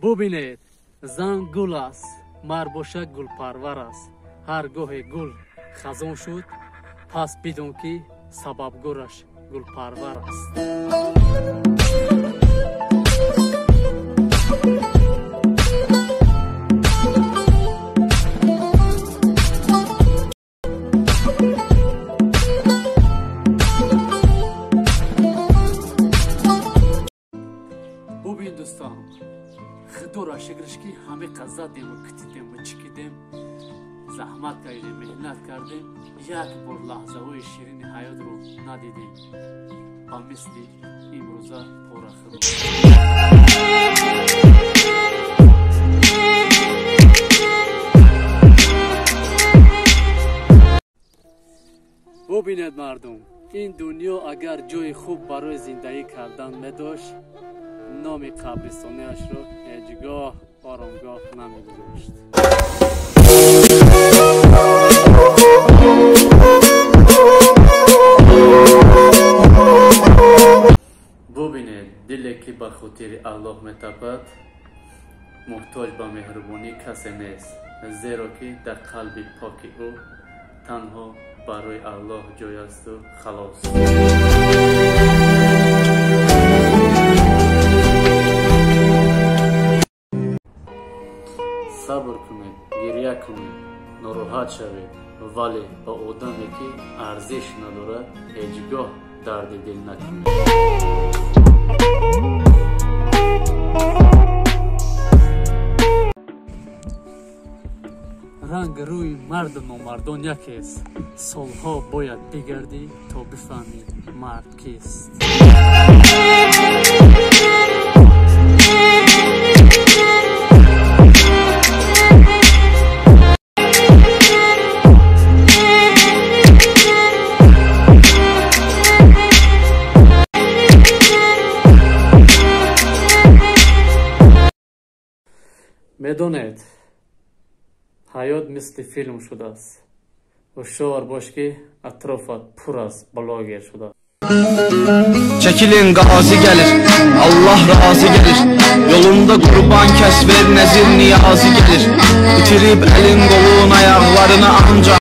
Бубинед, зан гул аст, мард бошад гулпарвар аст. Ҳар гоҳе гул хазон шуд, пас бидон ки сабабгораш гулпарвар аст. Бубин дӯстон, худоро шукраш ки ҳамиқа задему, китидему, чикидем, заҳмат кардем, меҳнат кардем, як бор лаҳзаҳои ширини ҳаётро надидем, ба мисли имрӯза порахӯрӣ. Бубинед мардум, ин дунё агар ҷои хуб барои зиндагӣ кардан медошт, номи қабристониашро ҳеҷ гоҳ оромгоҳ намегузошт. Бубинед, диле ки ба хотири Аллоҳ метапад, муҳтоҷ ба меҳрубонии касе нест, зеро ки дар қалби поки ӯ танҳо барои Аллоҳ ҷой асту халос. Сабр кунед, гиря кунед, нороҳат шавед, вале ба одаме ки арзиш надорад, ҳеҷ гоҳ дарди дил накунед. Ранги рӯи марду номардон якест, солҳо бояд бигардӣ то бифаҳмӣ мард кист. Медонед, ҳаёт мисли филм шудааст. Ҳушёр бош ки атрофат пур аз блогер шудааст. Çəkilin qazi gəlir, Allah razı gəlir. Yolunda qurban kəs ver, nəzir niyazi gəlir. İtirib əlin qolun ayaqlarını ancaq